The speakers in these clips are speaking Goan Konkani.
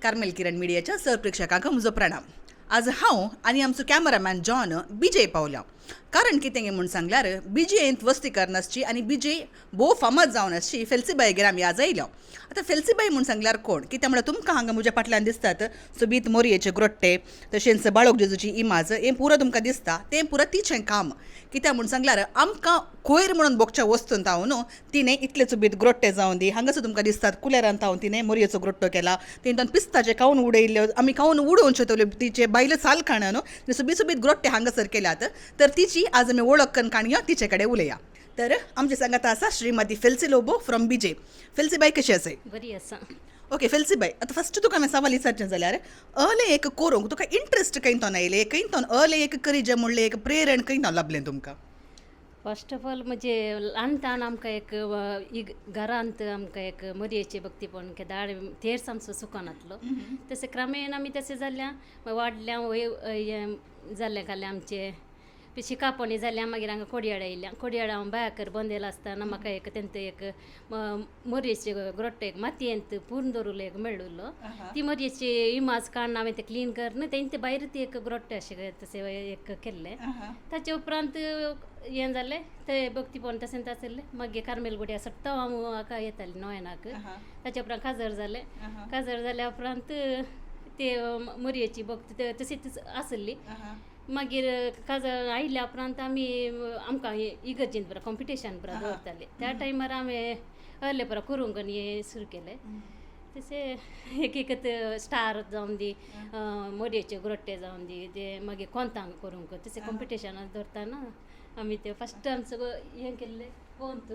कार्मेल किरण मिडियाच्या सर प्रेक्षकांक म्हजो प्रणाम. आज हांव आनी आमचो कॅमरामॅन जॉन बिजय पावल्या. कारण कितें म्हूण सांगल्यार बिजयेंत वस्ती करनासची आनी बिजय भोव फामाद जावन आसची फेल्सीबायगेर आमी आज आयल्या. आतां फेल्सीबाय म्हूण सांगल्यार कोण कित्याक म्हळ्यार तुमकां हांगा म्हज्या फाटल्यान दिसतात सोबीत मोरयेचे ग्रोट्टे तशेंच बाळोक जेजूची इमाज हें पुरो तुमकां दिसता तें पुरो तिचें काम. कित्याक म्हूण सांगल्यार आमकां कोयर म्हणून भोगच्या वस्तून तावन तिणें इतले सोबीत ग्रोट्टे जावन दी हांगासर तुमकां दिसतात कुलेरान तावन तिणें मोरयेचो ग्रोट्टो केला. तिणें पिस्ताचे खावन उडयल्ल्यो आमी खावन उडोवच्यो तल्यो तिचे बायले साल खाण न्हू सोबीत सोबीत ग्रोट्टे हांगासर केल्यात. तर तिची आज आमी वळख करून काणयो तिचे कडेन उलया. तर आमचे सांगात आसा श्रीमती फेल्सी लोबो फ्रॉम बिजे. फेल्सीबाय कशी आसाय? बरी आसा. ओके फेल्सीबाय, आतां फस्ट तुका हांवें सवाल विचारचें जाल्यार अलें एक करूंक तुका इंट्रस्ट खंय तो आयलें, खंय तो अलें एक करीजे म्हणलें एक प्रेरण खंय तो लाबलें तुमकां? फर्स्ट ऑफ ऑल म्हणजे ल्हानतान आमकां एक घरांत आमकां एक मोरयेचे भक्तीपण दाळ तेर्स आमचो सुकनातलो. तशें क्रमेण आमी तशें जाल्या वाडल्या जाल्लें खालें आमचें शिकापणी जाल्या. मागीर हांगा कोडयाळ आयल्या. कोडयाळ हांव बायाकर बोंदेल आसतना म्हाका एक तेंत एक मोरयेचे ग्रोट्टो एक मातयेंत पूर्ण दवरिल्लो एक मेळिल्लो. ती मोरयेची इमाज काडून हांवें तें क्लीन करून तेंचे भायर ती एक ग्रोट्टे अशें तशें एक केल्लें. ताचे उपरांत हें जालें तें भक्तीपण तशें आशिल्लें. मागीर कार्मेल गुड्या सट्टा हांव हाका येतालें नोयनाक. ताचे उपरांत काजार जालें. काजार जाल्या उपरांत ते मोरयेची भक्त तशीच आसली. मागीर काजार आयल्या उपरांत आमी आमकां इगर्जेन पुरा कॉम्पिटिशन पुरा दवरताले. त्या टायमार हांवें अहले पुरा करूंक आनी हें सुरू केलें. तशें एक एक स्टार जावन दी मोरयेचे ग्रोट्टे जावन दी ते मागीर कोंतांक करूंक तशें कॉम्पिटिशनाक दवरतना आमी ते फस्ट आमचो हें केल्लें कोंत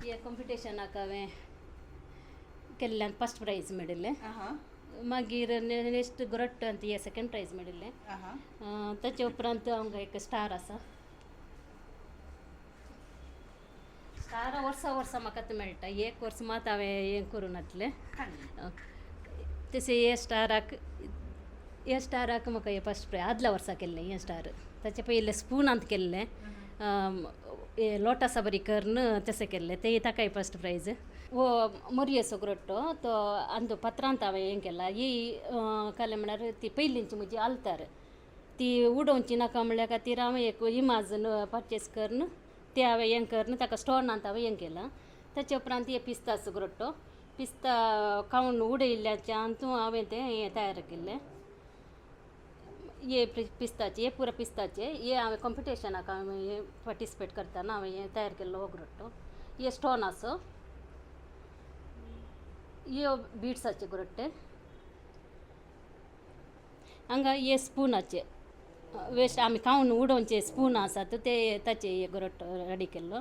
हे कॉम्पिटिशनाक हांवें केल्ल्यान फस्ट प्रायज मेळिल्लें. मागीर नेक्स्ट ग्रोट्ट आनी हे सेकेंड प्रायज मेळिल्लें. ताचे उपरांत हांगा एक स्टार आसा. स्टार वर्सा वर्सा म्हाका तें मेळटा. एक वर्स मात हांवें हें करूं नातलें. तशें हे स्टाराक हे स्टाराक म्हाका हे फस्ट प्रायज आदल्या वर्सा केल्लें हें स्टार. ताचे पयलें स्पुनांत केल्लें लोटसा बरी करून तशें केल्लें तें ताकाय फस्ट प्रायज. हो मोरयेचो ग्रोट्टो तो अंदू पत्रांत हांवें हें केला. ही कालें म्हळ्यार ती पयलींची म्हजी आल्तार ती उडोवची नाका म्हणल्या खातीर हांवें एक इमाज परचेस करून ते हांवें हें करून ताका स्टोनांत हांवें हें केलां. ताचे उपरांत हे पिस्ताचो ग्रोट्टो पिस्ता खावन उडयल्ल्याच्या अंतू हांवें तें हें तयार केल्लें. हे पिस्ताचे हे पुरा पिस्ताचे हे हांवें कॉम्पिटिशनाक हांवें हें पार्टिसिपेट करतना हांवें हें तयार केल्लो हो ग्रोट्टो. हे स्टोनाचो हे बिड्साचे ग्रोट्टे. हांगा हे स्पुनाचे वेस्ट आमी खावन उडोवचे स्पून आसात ते ताचे हे ग्रोट्टो रेडी केल्लो.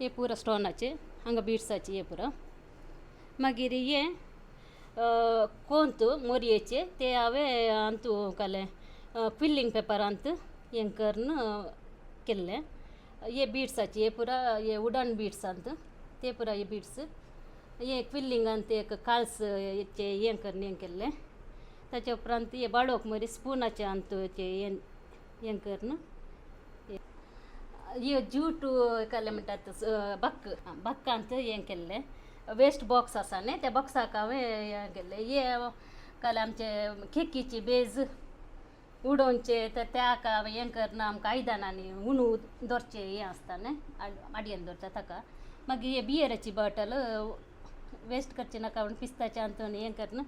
हे पुरा स्टोनाचे हांगा बिड्साचे हे पुरा. मागीर हे कोंत मोरयेचे ते हांवें अंतू कालें फिल्लींग पेपरांत हें करून केल्लें. हे बिड्साचे हे पुरा हे वुडन बिड्सांत ते पुरा हे बिड्स हे फिल्लिंगांत एक काळस हें करून हें केल्लें. ताचे उपरांत हे बाळोक मरे स्पुनाचे अंत हें हें करून हे जूट केलें म्हणटात बक्क बक्कांत हें केल्लें. वेस्ट बॉक्स आसा न्ही त्या बॉक्साक हांवें हें केल्लें. हे काल आमचे केकीची बेज उडोवचे तर त्याका हांवें हें करून आमकां आयदनांनी उणू दवरचें हें आसता न्ही आडयेन दवरता ताका. मागीर हे बियराची बॉटल वेस्ट करचें नाका म्हणून पिस्ताच्या अंतून हें करून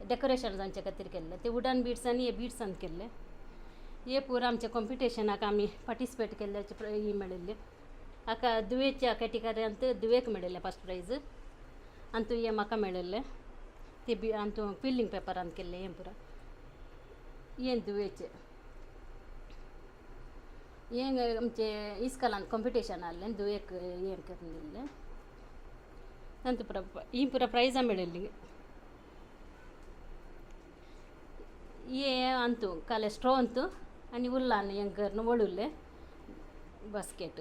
डेकोरेशन जावचे खातीर केल्लें. ते वुडन बिड्स आनी हे बिड्सान केल्लें. हे पुरा आमच्या कॉम्पिटिशनाक आमी पार्टिसिपेट केल्ल्याचे ही मेळिल्ली. हाका दुवेच्या कॅटेगरींत दुवेक मेळिल्लें फस्ट प्रायज. अंतू हें म्हाका मेळिल्लें ते बी अंतू फिल्लींग पेपरान केल्लें हें पुरा. हें दुवेचें हें आमचें इस्कॉलान कॉम्पिटिशन आहलें दुवेक हें करून दिल्लें. अंतू पुरा ही पुरा प्रायजां मेळिल्लीं. हे अंतू काले स्ट्रोंत आनी उल्लान हें करून वळुल्लें बास्केट.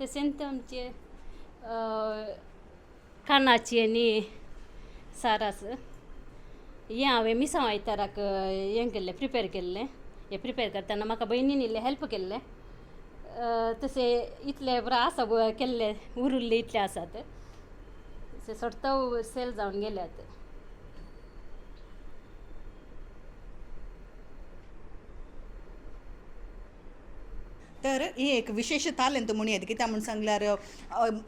तशेंच आमचे कानाची आनी सारास हें हांवें मिसांव आयताराक हें केल्लें प्रिपेर केल्लें. हें प्रिपेर करतना म्हाका भयणीन इल्लें हेल्प केल्लें. तशें इतलें बरें आसा केल्लें उरिल्लें इतलें आसात. तशें सोडतो सेल जावन गेल्यात. तर ही एक विशेश तालेंत म्हणूं येता. कित्याक म्हूण सांगल्यार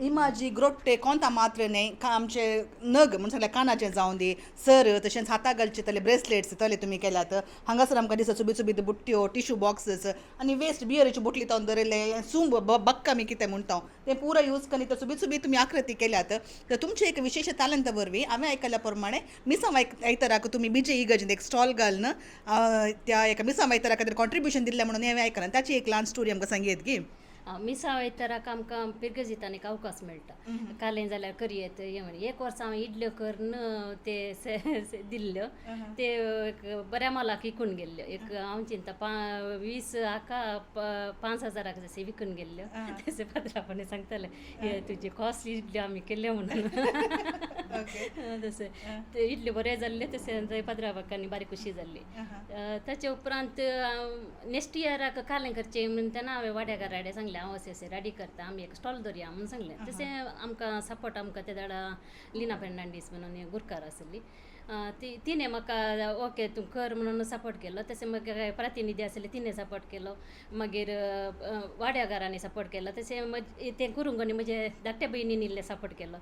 इमाजी ग्रोट्टे कोंता मात्र न्हय, आमचे नग म्हूण सांगल्यार कानाचें जावं दी सर, तशेंच हाता घालचे तले ब्रेसलेट्स तले तुमी केल्यात. हांगासर आमकां दिसता सुबीत सुबीत बुट्ट्यो, टिश्यू बॉक्सीस आनी वेस्ट बियरीच्यो बोटली तावन दवरिल्ले सूंब बक्क आमी कितें म्हणटा तें पुरो यूज करून इतले सुबीत सुबीत तुमी आकृती केल्यात. तर तुमचे एक विशेश तालंता वरवीं हांवें आयकल्ल्या प्रमाणे मिसांव आयताराक तुमी बीजे इगर्जेंत एक स्टॉल घालून त्या एका मिसांव आयतारा खातीर कॉन्ट्रिब्युशन दिल्लें म्हणून हांवें आयकलां, ताची एक ल्हान स्टोरी आमकां सांगयत गी? मिसांव आयताराक आमकां पिरगजितान एक अवकाश मेळटा, कालें जाल्यार करयेत हें म्हण. एक वर्सा हांवें इडल्यो करून ते दिल्ल्यो, ते एक बऱ्या मोलाक विकून गेल्ल्यो. एक हांव चिंता 20 हाका 5,000 जशें विकून गेल्ल्यो. तशें पात्रापणे सांगताले हे तुजे कॉस्टली इडल्यो आमी केल्यो म्हणून. तशें ते इडल्यो बऱ्यो जाल्ल्यो, तशें पात्राबाकांनी बारीक खुशी जाल्ली. ताचे उपरांत नेक्स्ट इयराक कालें करचें म्हणटना हांवें वाड्या घराड्या सांगलें हांव अशें अशें रेडी करता, आमी एक स्टॉल दवरया म्हणून सांगलें. तशें आमकां सपोर्ट आमकां ते दाडा लिना फेर्नांडीस म्हणून एक गुरकार आसली, ती तिणें म्हाका ओके तूं कर म्हणून सपोर्ट केलो. तशें मागीर प्रतिनिधी आसले तिणें सपोर्ट केलो, मागीर वाड्या घरांनी सपोर्ट केलो. तशें तें करूंक आनी म्हजे धाकट्या भयणीन इल्लें सपोर्ट केलो.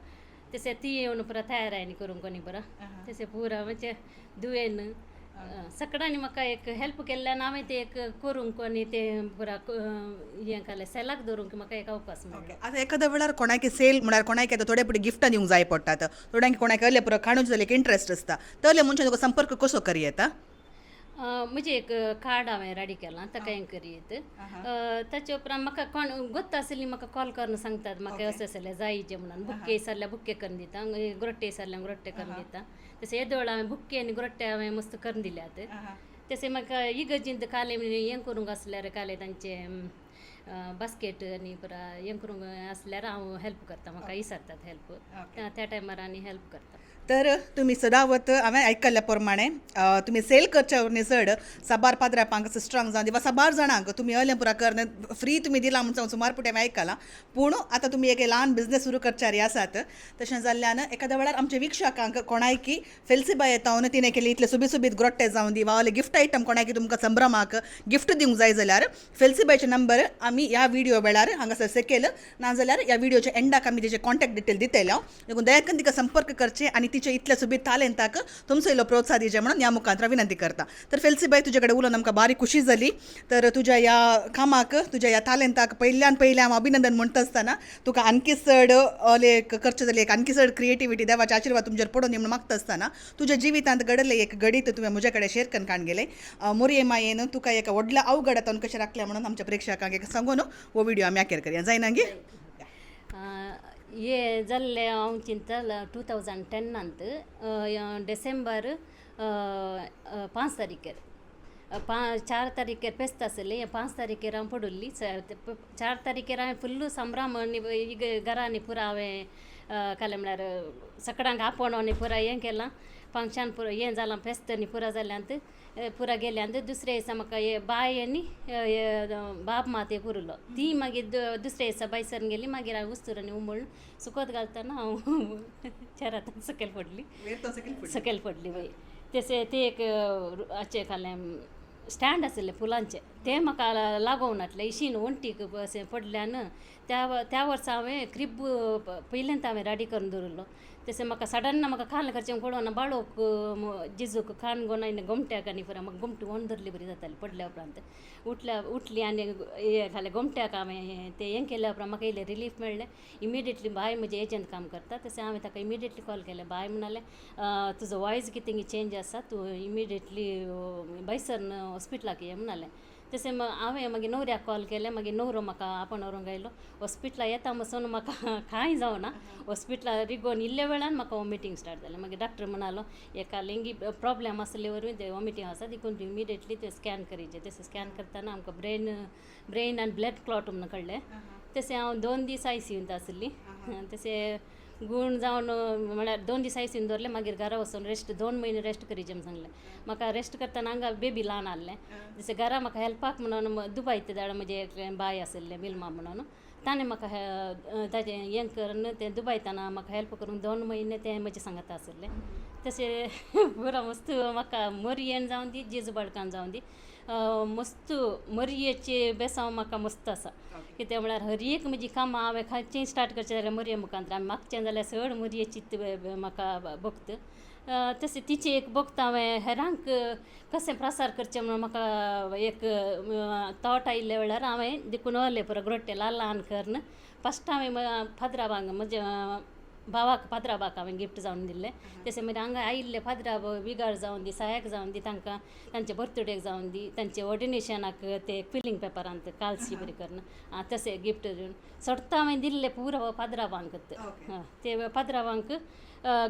तशें ती येवन पुरा तयार आनी करूंक आनी पुरा तशें पुरा म्हणजे दुयेन सगळ्यांनी म्हाका एक हेल्प केल्ल्यान हांवें तें एक करूंक आनी तें पुरा हें काडलें सेलाक दवरूंक म्हाका एक अवकाश मेळ्ळो. आतां एखाद्या वेळार कोणाक सेल म्हळ्यार कोणाक आतां थोडे पुढे गिफ्टां दिवंक जाय पडटात, थोड्यांक कोणाक अहले पुरो खाणूच जाल्यार एक इंट्रस्ट आसता, तसले मनशान तुका संपर्क कसो करी येता? म्हजें एक कार्ड हांवें रेडी केलां ताका हें करीत. ताचे उपरांत म्हाका कोण गोत्त आसली म्हाका कॉल करून सांगतात म्हाका अशें जाल्यार जाय जें म्हणून. बुक्के जाल्यार बुक्के करून दिता, ग्रोट्टे जाल्यार ग्रोट्टे करून दिता. तशें येदोळ हांवें बुक्के आनी ग्रोट्टे हांवें मस्त करून दिल्यात. तशें म्हाका इगर्जींत कालें हें करूंक आसल्यार कालें तांचें बास्केट आनी पुरा हें करूंक आसल्यार हांव हेल्प करता, म्हाका विचारतात हेल्प त्या टायमार आनी हेल्प करता. तर तुमी सदावत हांवें आयकल्ल्या प्रमाणे तुमी सेल करच्या वरवीं चड साबार पाद्रापांक सिस्टरांक जावं वा साबार जाणांक तुमी अहलें पुरा करून फ्री तुमी दिलां म्हूण सुमार पुटी हांवें आयकलां. पूण आतां तुमी एक ल्हान बिजनेस सुरू करच्यारी आसात, तशें जाल्ल्यान एखाद्या वेळार आमच्या वीक्षकांक कोणायकी फेल्सीबाय येता तिणें केली इतले सुबीत सुबीत ग्रोट्टे जावं दी वा अहले गिफ्ट आयटम कोणायकी तुमकां संभ्रमाक गिफ्ट दिवंक जाय जाल्यार फेल्सीबायचे नंबर आमी ह्या व्हिडियो वेळार हांगासर सकयल नाजाल्यार ह्या व्हिडियोच्या एंडाक आमी तिचे कॉन्टेक्ट डिटेल दितले हांव, देखून दया करून तिका संपर्क करचें आनी तिचे इतले सुबीत तालेंताक तुमचो इल्लो प्रोत्साह दिवचें म्हणून ह्या मुखांत विनंती करता. तर फेल्सीबाय तुजे कडेन उलोवन आमकां बारीक खुशी जाली. तर तुज्या ह्या कामाक तुज्या ह्या तालेंताक पयल्यान पयलें हांव अभिनंदन म्हणटा आसतना तुका आणखी चड एक करचें जाल्यार एक आणखी चड क्रिएटिविटी देवाचे आशिर्वाद तुमचेर पडून दी म्हणून मागता आसतना तुज्या जिवितांत घडलें एक घडीत तुवें म्हज्या कडेन शेअर करून काण गेलें मोरये मायेन तुका एका व्हडल्या अवघडांत कशें राखलें म्हणून आमच्या प्रेक्षकांक एक सांगून हो व्हिडियो आमी अखेर करया जायना गे? हे जाल्लें हांव चिंतता 2010 डिसेंबर 5 तारीखेर 4 तारीखेर फेस्त आसली, 5 तारीखेर हांव पडुल्ली. 4 तारीखेर हांवें फुल्ल संभ्रम आनी घरांनी पुरा हांवें कालें म्हळ्यार सगळ्यांक आपोवन आनी पुरा हें केलां फंक्शन पुरा हें जालां फेस्त आनी पुरा जाल्यांत पुरा गेल्यांत. दुसऱ्या दिसा म्हाका हे बाय आनी बाब मात एक उरलो, ती मागीर दुसऱ्या दिसा बायसर गेली. मागीर हांवें उस्तूर आनी उमळून सुकत घालतना हांव चेरांत सकयल पडली, सकयल पडली वय. तशें ते एक हाचें खालें स्टँड आशिल्लें फुलांचें तें म्हाका लागोंक नासलें, इशीन वण्टीक अशें पडल्यान त्या वर्सा हांवें क्रिब पयलेंत हांवें रेडी करून दवरिल्लो. तशें म्हाका सडन म्हाका खाण करचें पळोवना बाळोक जेजूक खाण गोन आनी गोमट्याक आनी पुरो म्हाका गोमटी ओंड धरली बरी जाताली. पडल्या उपरांत उठली आनी हें खालें गोमट्याक हांवें तें हें केल्या उपरांत म्हाका इल्लें रिलीफ मेळ्ळें. इमिडिएटली बाय म्हजें एजंट काम करता, तशें हांवें ताका इमिडिएटली कॉल केलें. बाय म्हणालें तुजो वॉयस कितें चेंज आसा, तूं इमिडिएटली बायसर हॉस्पिटलाक ये म्हणालें. तशें हांवें मागीर न्हवऱ्याक कॉल केलें, मागीर न्हवरो म्हाका आपोवन व्हरूंक आयलो. हॉस्पिटलाक येता म्हणसर म्हाका कांय जावना, हॉस्पिटलाक रिगोन इल्ल्या वेळान म्हाका वॉमिटींग स्टार्ट जालें. मागीर डॉक्टर म्हणालो एका लिंगी प्रोब्लेम आसले वरवीं तें वॉमिटींग आसा, देखून इमिडिएटली तें स्कॅन करीचें. तशें स्कॅन करतना आमकां ब्रेन आनी ब्लड क्लॉट म्हणून कळ्ळें. तशें हांव 2 दीस आयसीयूंत आसली. तशें गूण जावन म्हळ्यार 2 दीस आयसीयून दवरलें. मागीर घरा वचून रेस्ट 2 म्हयने रेस्ट करीचें म्हूण सांगलें. म्हाका रेस्ट करतना हांगा बेबी ल्हान आहलें, जशें घरा म्हाका हेल्पाक म्हणून दुबाय ते दाड म्हजें एकलें बाय आशिल्लें मिल्मा म्हणून, ताणें म्हाका ताजें हें करून तें दुबायताना म्हाका हेल्प करून 2 म्हयने तें म्हजें सांगाता आसलें. तशें पुरो मस्त म्हाका मोरयेन जावन दी जेजू बाळकान जावन दी मस्त मोरयेचे बेसांव म्हाका मस्त आसा. कितें म्हळ्यार हर एक म्हजी कामां हांवें खंयचें स्टार्ट करचें जाल्यार मोरये मुखांत आनी मागचें जाल्यार चड मोरयेची म्हाका भक्त. तशें तिचें एक भक्त हांवें हेरांक कशें प्रसार करचें म्हणून म्हाका एक थॉट आयिल्ल्या वेळार हांवें देखून ओलें पुरो ग्रोटे ल्हान ल्हान करून फस्ट हांवें फादराबांक म्हज्या भावाक फादराबाक हांवें गिफ्ट जावन दिल्लें. तशें मागीर हांगा आयिल्ले फादराब विगार जावन दी सायक जावन दी तांकां तांचे बर्थडेक जावन दी तांचे ऑर्डिनेशनाक ते क्विलिंग पेपरांत कालसी बरी करून तशें गिफ्ट दिवन सोडता हांवें दिल्ले पुरो फादराबांक ते फादराबांक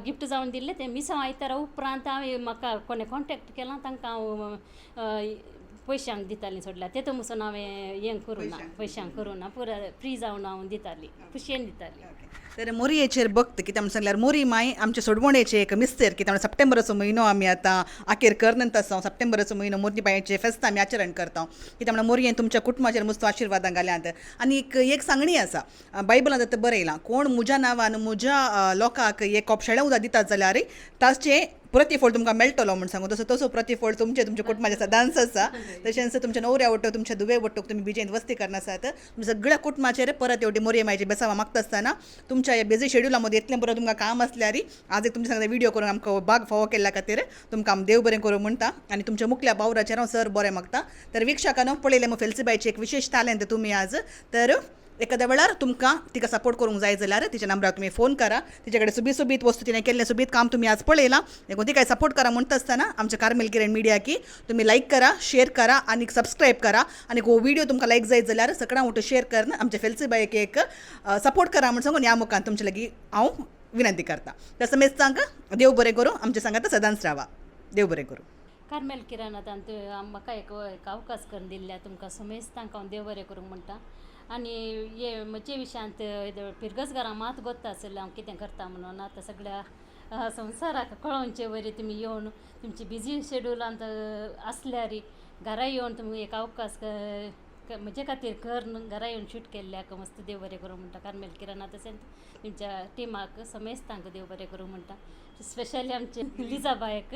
गिफ्ट जावन दिल्लें. तें मिसांव आयतारा उपरांत हांवें म्हाका कोणें कॉन्टेक्ट केलां तांकां हांव पयशांक दितालीं सोडल्यार तेतून पसून हांवें हें करूं ना पयशांक करूं ना पुरो फ्री जावन हांव दितालीं खुशयेन दितालीं. तर मोरयेचेर भक्त कित्याक म्हण सांगल्यार मोरी माय आमचे सोडवणेचे एक मिस्तेर कित्याक म्हणल्यार सप्टेंबराचो म्हयनो आमी आतां आखेर करनंत आसा. सप्टेंबराचो म्हयनो मोरनी बायेचे फेस्त आमी आचरण करता कित्याक म्हणल्यार मोरयेन तुमच्या कुटुंबाचेर मस्त आशिर्वादां घाल्यांत. आनी एक सांगणी आसा बायबलांत आतां बरयलां कोण म्हज्या नांवान म्हज्या लोकांक एक कोप शेळें उदक दितात जाल्यार ताचें प्रतिफळ तुमकां मेळटलो म्हूण सांगू. तसो तसो प्रतिफळ तुमचें तुमच्या कुटुंबाचें सदांच आसा. तशेंच तुमच्या नवऱ्या वटूक तुमच्या धुवे वटूक तुमी बिजेंत वस्ती करनासात तुमच्या सगळ्या कुटुंबाचेर परत एवढी मोरये मायचे बेसांव मागता आसतना तुमच्या ह्या बिजी शेड्युला मदीं इतलें बरो तुमकां काम आसल्यार आज एक तुमच्या सांगता व्हिडियो करून आमकां भाग फावो केल्ल्या खातीर तुमकां आमी देव बरें करूं म्हणटा आनी तुमच्या मुखल्या बावराचेर हांव सर बरें मागता. तर वीक्षकांनो पळयलें मग फेलसीबायची एक विशेश तालेंत तुमी आज तर एखाद्या वेळार तुमकां तिका सपोर्ट करूंक जाय जाल्यार तिच्या नंबरार तुमी फोन करा. तिचे कडेन सोबीत सोबीत वस्तू तिणें केल्लें सोबीत काम तुमी आज पळयलां देखून तिका सपोर्ट करा म्हणटा आसतना आमच्या कार्मेल किरण मिडिया की तुमी लायक करा शेयर करा आनी सबस्क्रायब करा आनी हो व्हिडियो तुमकां लायक जायत जाल्यार सगळ्यां वटून शेयर करून आमच्या फेलसीबायक एक सपोर्ट करा म्हूण सांगून ह्या मुखान तुमचे लागीं हांव विनंती करता. त्या समेस्तांक देव बरें करूं. आमच्या सांगाता सदांच रावा. देव बरें करूं. कार्मेल किरणांत म्हाका एक अवकाश करून दिल्ल्या तुमकां समेस्तांक हांव देव बरें करूंक म्हणटा. आनी हे म्हजे विशयांत पिरगसघरां मात गोत्ता आशिल्लें हांव कितें करता म्हणून आतां सगळ्या संवसाराक कळोवचे वरी तुमी येवन तुमची बिजी शेड्युलांत आसल्यार घरा येवन तुमी एक अवकाश म्हजे खातीर करून घरा येवन शूट केल्ल्याक मस्त देव बरें करूं म्हणटा. कार्मेल किरणा तशेंच तुमच्या टिमाक समेस्तांक देव बरें करूं म्हणटा. स्पेशली आमचे लिजाबायक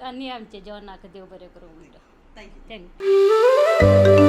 आनी आमचे जॉनाक देव बरें करूं म्हणटा. Thank you. Thank you.